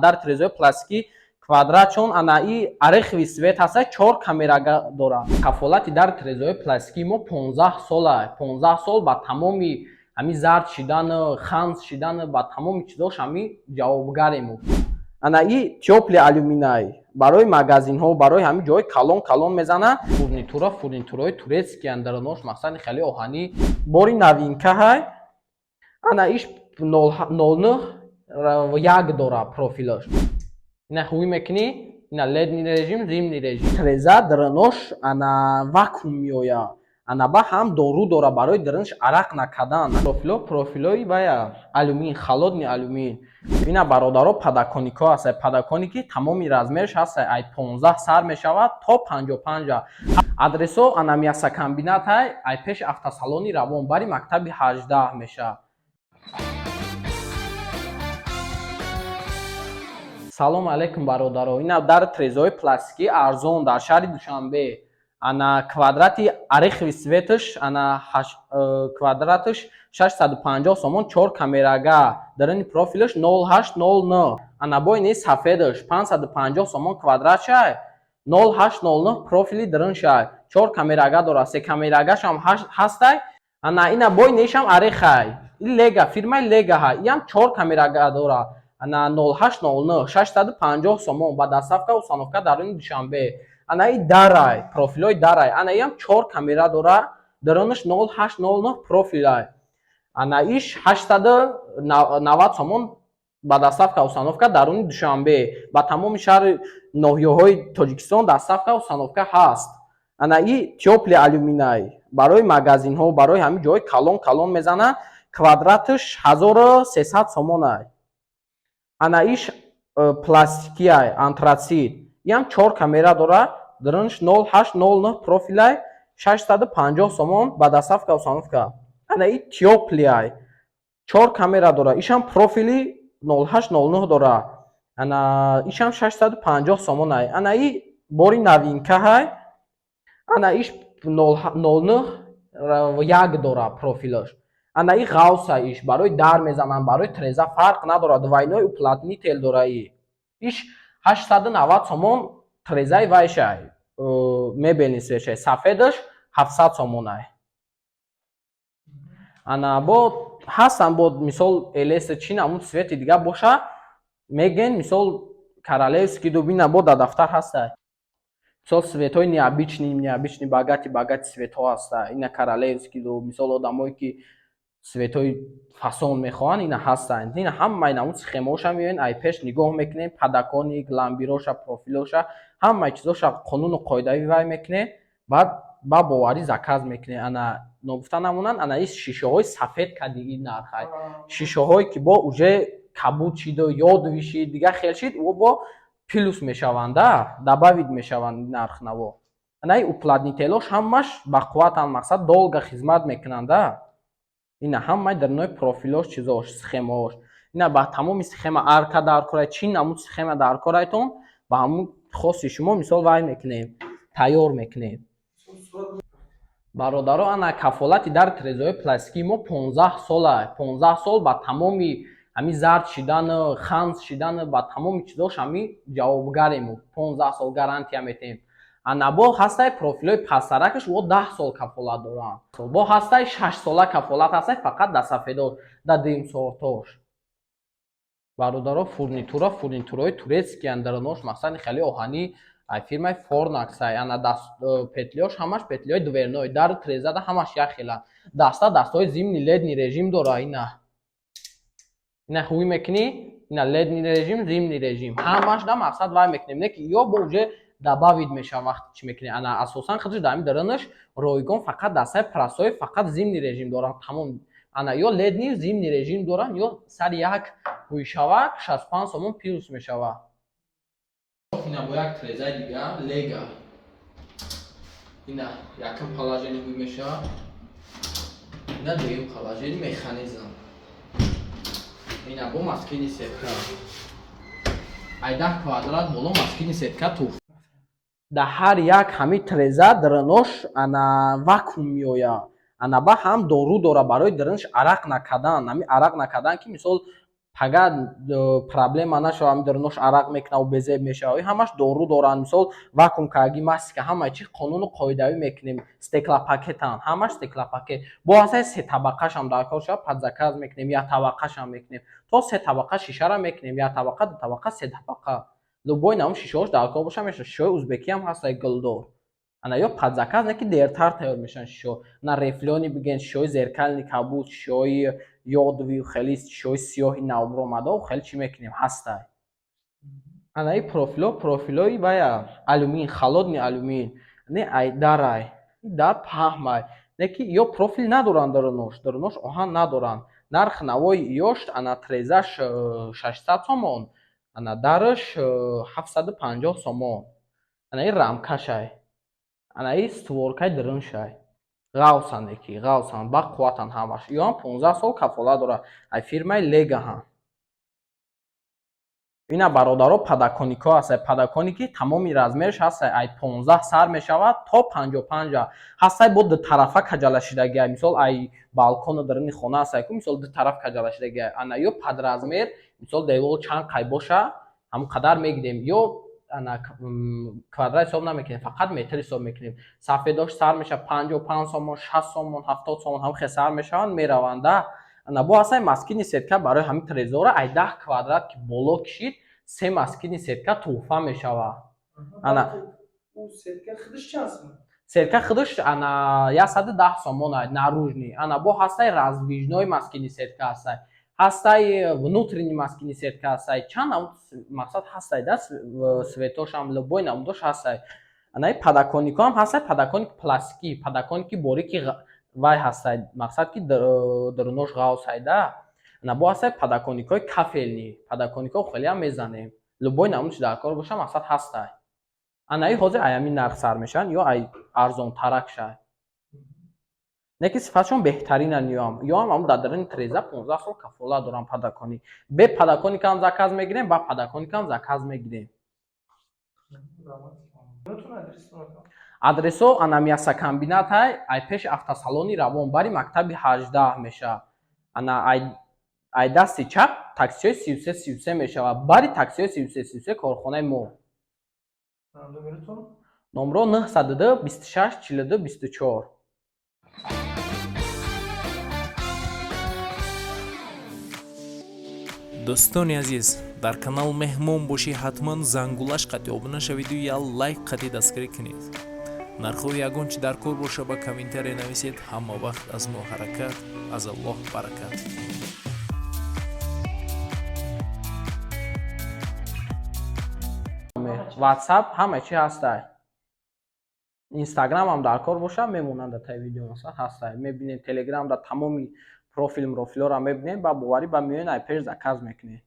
Дар трезои пластикӣ квадратшон ана и ореховый цвет ҳаста, чор камера дорад. Кафолати дар трезои пластикии мо 15 сола, 15 сол ба тамоми ҳами зард шидану ханз шидану ба тамоми чизош ҳами ҷавобгарем. Ана и тёплый алюминий барои магазинҳо, барои ҳами ҷои калон калон мезанад. Фурнитура, фурнитураҳои турецкиян, даронош мақсади хеле оҳанӣ, бори новинка ҳай. Ана иш 0,91 дора профилаш. Ина ҳуй мекунӣ, ина летний режим, зимний режим. Треза даронош ана вакуум меояд. Ана ба ҳам дору дора барои дарунаш арақ накардан. Профило, профилои вая алюмин, холодный алюмин. Ина, бародаро, подоконникҳо ҳаста, подоконники тамоми размерш ҳаста, ай 15 сар мешавад то 55-а. Адресо ана мясокомбинат ҳай, ай пеши автосалони Равон, бари мактаби 18 мешавад. Салом алейкум, бародаро! Ина дар трезои пластикӣ арзон дар шаҳри Душанбе. Ана квадрати ореховый цветаш, ана квадраташ 650 сомон, чор камерага, даруни профилаш 0809. Ана бо ини сафедаш 550 сомон квадратшай, 0809 профили даруншай, чор камерага дорад, се камерагашам ҳастай. Ана ина бо инишам орехай, и Лега, фирмаи Лега ҳай, иам чор камерага дорад. Ана 0809, 650 сомон, ба доставка, установка даруни Душанбе. Ана и дарай, профилҳои дарай, ана иам чор камера дора, дарунаш 0809 профилай. Ана иш 890 сомон, ба доставка, установка даруни Душанбе. Ба тамоми шаҳри ноҳияҳои Тоҷикистон доставка, установка ҳаст. Ана и тёплый алюминий барои магазинҳо, барои ҳамин ҷои калон калон мезанад, квадраташ 1300 сомонай. Ана иш пластикиай, антрацит, иам чор камера дорад, дарунаш 0809 профилай, 650 сомон, ба доставка, установка. Ана и тёплыйай, чор камера дорад, ишам профили 0809 дорад, ана ишам 650 сомонай. Ана и бори новинка ҳай, ана иш 0,91 дорад профилаш. Ана и ғавса, иш барои дар мезананд, барои треза фарқ надорад, двойной уплотнитель дора. И иш 890 сомон трезаи вайшай, мебельный свечай, сафедаш 700 сомонай. Ана бо ҳастанд, бо мисол элеса чи намуд цвети дига боша мегӯен, мисол королевский дуб, ина бо дар дафтар ҳастай. Мисол цветҳои необычный, необычный, богатый, богатый цветҳо ҳаста. Ина королевский дуб, мисол одамое ки цветҳои фасон мехоҳанд, ина ҳастанд. Ина ҳамаи намуд схемаоша меоен, ай пеш нигоҳ мекунем, подоконник, ламбироша, профилоша, ҳамаи чизоша қонуну қоидави вай мекунем, баъд ба боварӣ заказ мекунем. Ана ногуфта намонанд, ана ин шишаҳои сафед кади ин нархай, шишаҳое ки бо уже кабуд шиду ёдовый шид, дигар хел шид, ӯ бо плюс мешаванда, добавить мешаванд нархнаво. Ана ин уплотнителош ҳамаш бақувватанд, мақсад долго хизмат мекунанда. Ина ҳамаи дарунои профилош, чизош, схемаош. Ина ба тамоми схема арка дар корай, чӣ намуд схема дар корайтон, ба ҳамун хоси шумо мисол вай мекунем, тайёр мекунем. Бародаро, ана кафолати дар трезои пластикии мо 15 сола, 15 сол ба тамоми ҳами зард шидану ханз шидану ба тамоми чизош ҳами ҷавобгарем, 15 сол гарантия метиҳем. Ана бо ҳастай профилҳои пасттаракаш, о 10 сол кафолат доранд, бо ҳастай 6-сола кафолат ҳастай, фақат дар сафедош, дар дуюмсортош. Бародаро, фурнитура, фурнитураҳои турецкиян, даронош мақсади хеле оҳанӣ, ай фирмаи Форнаксай. Ана даст петлиёш ҳамаш петлиҳои дверной, дару трезада ҳамаш як хеланд. Даста, дастҳои зимний, летний режим дора. Ина ҳуй мекунӣ, ина летний режим, зимний режим, ҳамаш да мақсад вай мекунем, не ки ё бо уже добавить мешавад вақте чӣ мекунӣ. Ана асосан худаш дар ҳамин дарунаш ройгон, фақат дастаи простой, фақат зимний режим дорад, тамом. Ана ё летний, зимний режим доранд, ё сари як ҳуйшавак 65 сомон плюс мешавад. Ина бо як трезаи дига, Лега. Ина якум положение ҳуй мешавад, ина дуюм положение, механизм. Ина бо маскини сетка, ай 10 квадрат боло маскини сетка туф. Дар ҳар як ҳамин треза дарунош ана вакуум меояд. Ана ба ҳам дору дора барои дарунаш арақ накардан, ҳамин арақ накардан ки мисол Пага проблема нашава, ҳами дарунош арақ мекунаву безеб мешава. Ҳамаш дору доранд, мисол, вакуум карги, маска, ҳамаи чи қонуну қоидавӣ мекунем. Стеклопакетанд, ҳамаш стеклопакет. Бо ҳастаи се табақашам дар кор шава, под заказ мекунем, як табақашам мекунем. То се табақа шишара мекунем, як табақа, ду табақа, се табақа. Любой намуд шишаҳош дар кор боша, мешавад. Шишаҳои узбекиам ҳастаи гулдор. Ана ё под заказ, не ки дертар тайёр мешаванд шишаҳо. На рифлёный бигӯен, шишаҳои зеркальный кабуд, шишаҳои ёдовый, хеле шишаҳои сиёҳи навбуромадао, хеле чӣ мекунем, ҳастай. Ана ин профилҳо профилҳои вая алюмин, холодный алюмин, не ай дарай. Дар паҳмай. Не ки ё профил надоранд дарунош, дарунош оҳан надоранд. Нархи навои ёш ана трезаш 600 сомон, ана дараш 750 сомон. Ана ин рамкашай. Ана ин створкаи даруншай. Ғавсан, ки ғавсан, бақувватанд ҳамаш. Ёам 15 сол кафолат дорад. Ай фирмаи Легаҳанд. Ина, бародаро, подоконникҳо ҳастанд. Подоконники тамоми размерш ҳастанд. Ай 15 сар мешавад то 55. Ҳастай бо дутарафа каҷалашидагиай. Мисол, ай балкону даруни хона ҳастай ку, мисол, ду тараф каҷалашидагиай. Ана ё под размер, мисол, девол чанд қай боша, ҳамон қадар мегирем. Ё ана квадрат ҳисоб намекунем, фақат метр ҳисоб мекунем. Сафедош сар мешавад 55 сомон, 60 сомон, 70 сомон, ҳамон хел сар мешаванд, мераванда. Ана бо ҳастай москитный сетка барои ҳамин трезора, ай 10 квадрат ки боло кишид, се москитный сетка тӯҳфа мешавад. Ана сетка худаш ана 110 сомон ай наружный. Ана бо ҳастай раздвижной москитный сетка ҳастай. Ҳастай внутренний москитный сетка ҳастай. Чанд намуд мақсад ҳастай да, цветошам, любой намудош ҳастай. Ана ин подоконникҳо ҳам ҳастай, подоконник пластикӣ, подоконники борики вай ҳастай, мақсад ки дарунош ғавсай да. Ана бо ҳастай подоконникҳои кафельный, подоконникҳо хелеам мезанем. Любой намудш дар кор боша, мақсад ҳастай. Ана ин ҳозир ай ҳамин нарх сар мешаванд ё ай арзонтарак шай. Не ки сифатшон беҳтаринанд ёам. Ёам ҳамн дар даруни треза 15 сол кафолат доранд подоконник. Бе подоконникам заказ мегирем, ба подоконникам заказ мегирем. Адресо ана мясокомбинатай, ай пеши автосалони Равон, бари мактаби 18 мешавад. Ана ай дасти чап таксиҳои 33 33 мешавад. Бари таксиҳои 33 33 корхонаи мо. Номро 902 26 42 24. Дӯстони азиз, дар канал меҳмон бошӣ, ҳатман зангулаш қатъи обуна шавиду я лайк қатъи дастгирӣ кунед. Нархҳои ягон чи дар кор боша, ба комментария нависед. Ҳама вақт аз мо ҳаракат, аз Аллоҳ баракат. WhatsApp ҳама чи ҳастай. Инстаграмам дар кор боша, мемонанд дар таи видео, масалан, ҳастай. Мебинед, Телеграм дар тамоми профил мрофилҳоро мебинед, ба боварӣ ба миён ай пеш заказ мекунед.